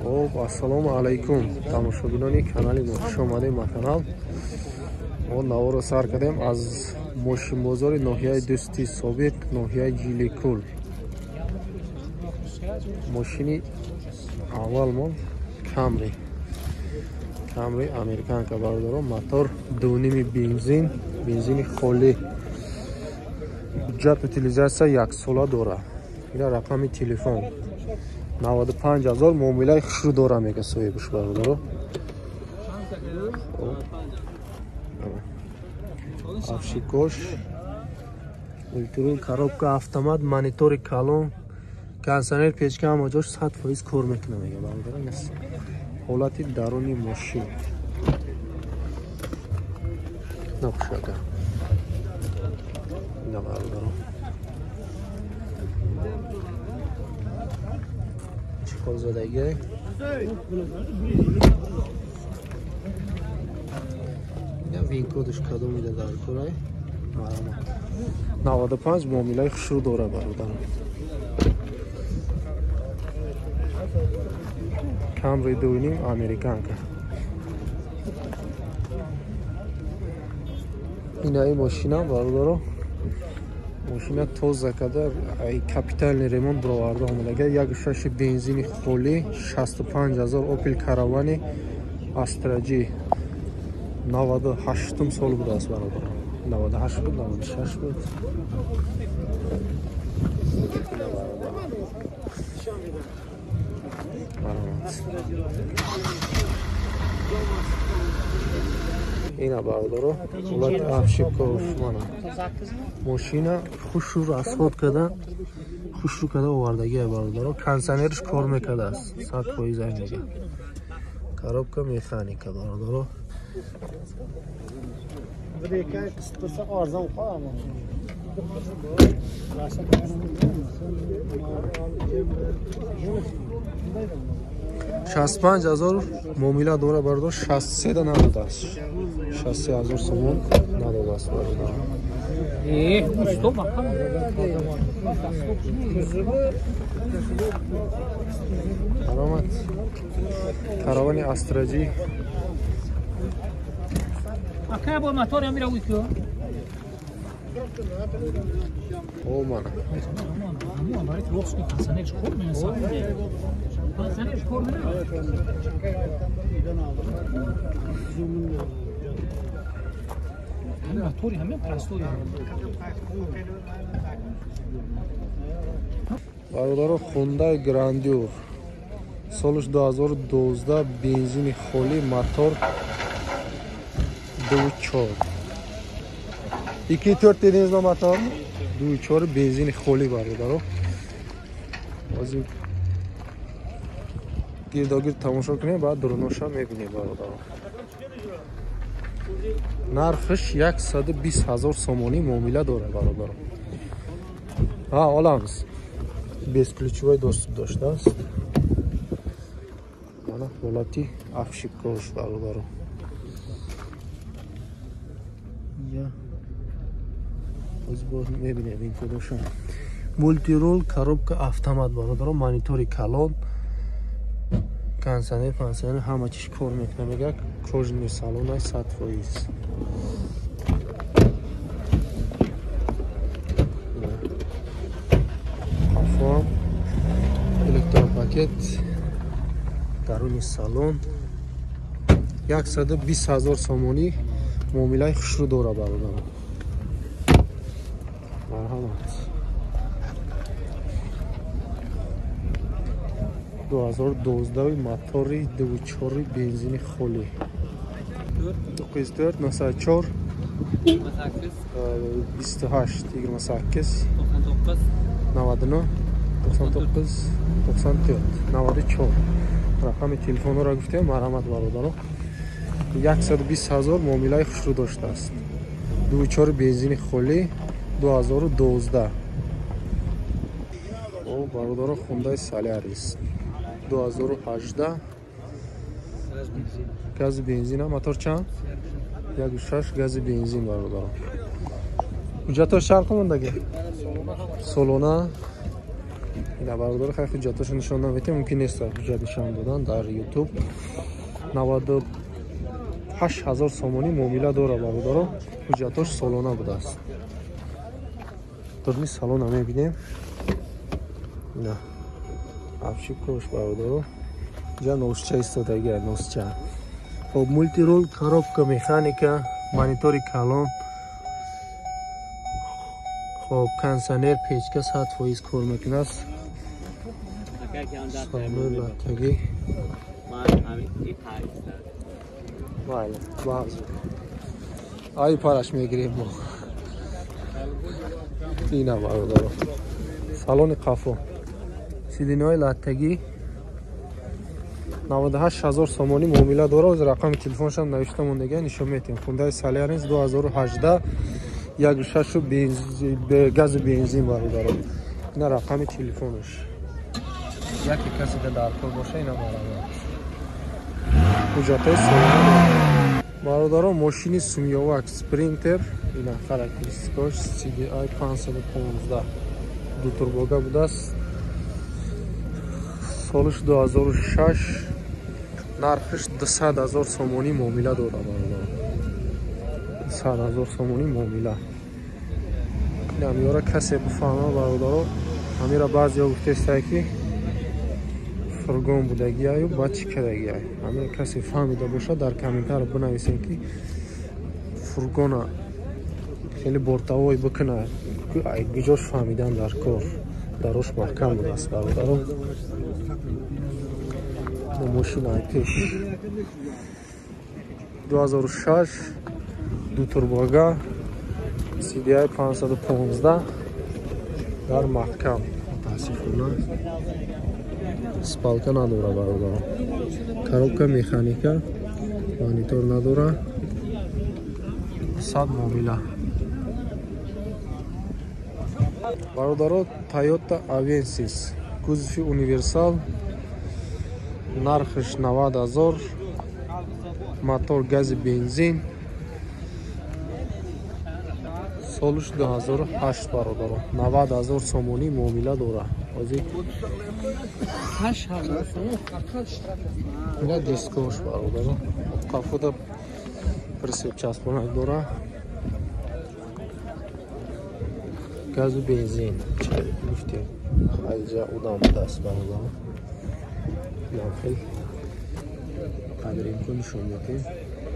Хоб, ассалому алайкум тамошобинони канали мо, хуш омадем ба канал. Мо наворо сар кардем аз мошинбозори ноҳияи Дӯсти, собиқ ноҳияи Ҷиликул. Мошини аввалмон Камри, Камри американка бародарон, мотор 2.5 бензин, бензини холӣ, ҳуҷҷат утилизатсия яксола дора. Ина рақами телефон 95 000, муомилаи хушрӯ дора мега соҳибаш бародаро. Афшикош, мультирул, коробка автомат, монитори калон, кондиционер, печка ҳама ҷош 100% кор мекуна мега бародаро. Ҳолати даруни мошин напушага ина бародаро, чӣ хол задаги ина, винкодаш кадомида дар корай, марамат. 95 муомилаи хушрӯ дора бародаро. Камри 2.5 американка. Инаи мошина бародаро, мошина тоза карда, капитальный ремонт бироварда омадага. 1.6 бензини холӣ, 65 000, Опел Каравани Астра G, 98 сол будааст бародаро, 98 буд, 96 буд. Ина бародаро, ҳолати обшивкош, мана мошина хушрӯ расход карда, хушрӯ карда овардагия бародаро. Кондиционерш кор мекардааст 100% ай мега. Коробка механика бародаро. 65 000 муомила дора бародар, 63 да надодааст, 63 000 сомон надодааст бародар. Усто бақам. Аромат, Каравани Астра G. Ака, бо мотор ям мира уйку. О, мана. Ҳамон барои локс ки кондиционерш кор менаса. Кондиционерш кор менаса. Ҳамин мотори ҳамин простой. Бародаро, Хундай Грандюр, солаш 2012, бензини холӣ, мотор 2.4, 2.4 дедингизmi мотор? 2.4 бензини холӣ бародаро. Ҳозир гирдогирд тамошо кунем, баъд дуруноша мебинем бародаро. Нархаш 120 000 сомонӣ, муомила дорад бародаро. Ҳа, олamiz. Бесключевой доступ доштааст. Мана ҳолати обшивкош бародаро. Я боз мебинем ин кудоша. Мультирул, коробка автомат бародаро, монитори калон, кондиционер, пансионер ҳама чиз кор мекунад мега. Кожаный салонай 100%. Қафо электропакет, даруни салон 120 000 сомонӣ, муомилаи хушрӯ дора бародаро. Марҳамат. 2012, мотори 2.4, бензини холӣ. 94 94 28 28 99 99 94 94 рақами телефонро гуфтем. Марҳамат бародаро, 120 000, муомилаи хушрӯ доштааст. 2.4 бензини холӣ, 2012. О, бародаро, Хундай Солярис 2018, гази бензина, мотор чанд? 1.6 гази бензин бародаро. Ҳуҷҷатош чанд мондаги? Солона. Ина бародаро, хай ҳуҷҷаташо нишон наметем, мумкин нест ҳуҷҷат нишон додан дар YouTube. 98 ҳазор сомонӣ муомила дора бародаро, ҳуҷҷатош солона будааст. Дурни салона мебинем. Ина обшивкаш бародаро. Ҷа носча истодагия, носча. Хоб, мультирул, коробка механика, монитори калон. Хоб, кондиционер, печка 100% кор мекунад. Салони латтагӣ. Бале, баъзу. Ай параш мегирем мо. Ина бародаро. Салони қафо. Сидинои латтагӣ. 98 ҳазор сомонӣ муомила дора. Оз рақами телефоншам навишта мондагия, нишон метем. Хундаи Солярис 2018 1.6 газу бензин бародаро. Ина рақами телефонаш. Яке касе дар кор боша, ина бародар. Ҳуҷҷатҳои солона. Бародаро, мошини Сумёвак Спринтер, ина характеристикаш CDI 515 ду турбога будааст. Солиш 2006, нархиш 200 ҳазор сомонӣ муомила дора бародаро. 200 ҳазор сомонӣ муомила. Ин касе бифаҳма бародаро, ҳамира баъзеҳо гуфтестае ки фургон будагиаю баъд чӣ кардагиай. Ҳамира касе фаҳмида бошад, дар комментар бинависем ки фургона хеле бортовой бикуна, гуҷош фаҳмидан дар кор. Дарош маҳкам будааст бародаро. Мошина пеш 2006 ду турбога CDI 515 дар маҳкам. Мутаассифона спалка надора бародаро. Коробка механика, монитор надора. 100 муомила. Бародаро, Toyota Avensis кузови универсал, нархиш 90 ҳазор, мотор гази бензин, солиш 2008 бародаро, 90 ҳазор сомонӣ муомила дора. Ҳозир 8 ҳазор сомон фақат штраф. Ина дискош бародаро, қафода присеп часпонак дора. Газу бензин гуфтем, айҷа одам будааст бародаро. Инам хел қадри имкон нишон медиҳем.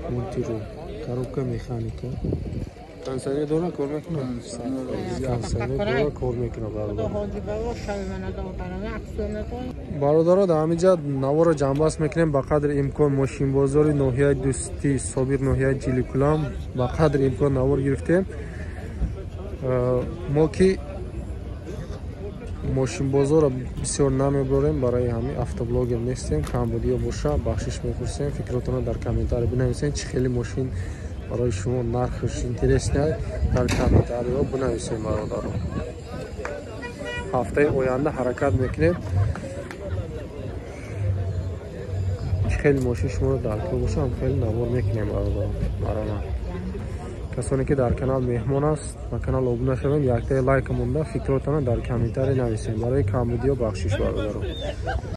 Мультирул, коробка механика. Кондиционер дора кор мекунад? Кондиционер дора кор мекунад бародаро. Бародаро, дар ҳамин ҷа наворо ҷамъбаст мекунем. Ба қадри имкон мошинбозори ноҳияи Дӯстӣ, собиқ ноҳияи Ҷиликулам, ба қадри имкон навор гирифтем. Мо ки мошинбозорро бисёр намебарем, барои ҳамин автоблогер нестем. Камбудиё боша, бахшиш мепурсем. Фикротонро дар комментарий бинависем, чӣ хеле мошин барои шумо нархш интересный, дар комментариҳо бинависем бародаро. Ҳафтаи оянда ҳаракат мекунем, чӣ хеле мошин шуморо дар кор боша, ҳам хеле навор мекунем бародаро. Баромад. Касоне ки дар канал меҳмон аст, ба канал обуна шавед, яктаи лайк монда, фикротонро дар комментарий нависем. Барои камбудиё бахшиш бародаро.